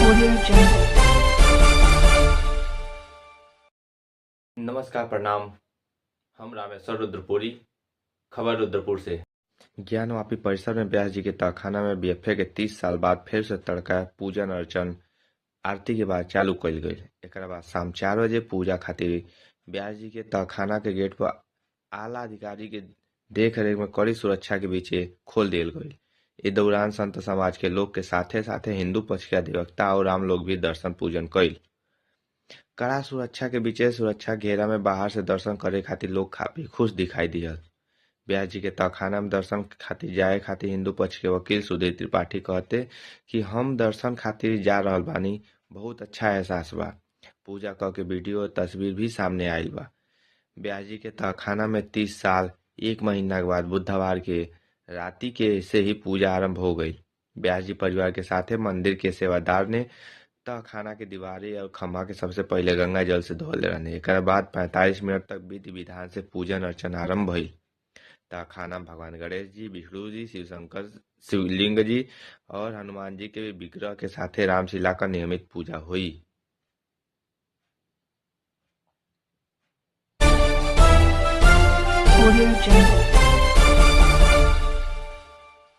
Audio Jungle. नमस्कार, प्रणाम। हम रामेश्वर रुद्रपुरी, खबर रुद्रपुर से। ज्ञानवापी परिसर में व्यास जी के तहखाना में बीएफए के 30 साल बाद फिर से तड़का पूजन अर्चन आरती के बाद चालू कईल गईल। एकरा बाद शाम 4 बजे पूजा खातिर व्यास जी के तहखाना के गेट पर आला अधिकारी के देख रेख में कड़ी सुरक्षा के बीचे खोल दियल गईल। ए दौरान संत समाज के लोग के साथे साथे हिंदू पक्ष के अधिवक्ता और आम लोग भी दर्शन पूजन कईल। कड़ा सुरक्षा के बीचे सुरक्षा घेरा में बाहर से दर्शन करे खातिर लोग काफी खुश दिखाई दिहल। व्यास जी के तहखाना में दर्शन खातिर जाए खातिर हिंदू पक्ष के वकील सुधीर त्रिपाठी कहते कि हम दर्शन खातिर जा रहल बानी, बहुत अच्छा एहसास बा। पूजा क के वीडियो और तस्वीर भी सामने आयल बा। व्यास जी के तहखाना में 30 साल 1 महीना के बाद बुधवार के राति के से ही पूजा आरंभ हो गई। व्यास जी परिवार के साथे मंदिर के सेवादार ने तहखाना के दीवारें और खम्भा के सबसे पहले गंगा जल से धोले रहने। एक बाद 45 मिनट तक विधि विधान से पूजन अर्चन आरंभ भइल। तहखाना भगवान गणेश जी, विष्णु जी, शिव शंकर, शिवलिंग जी और हनुमान जी के विग्रह के साथे रामशिला का नियमित पूजा हुई। Audio Jungle.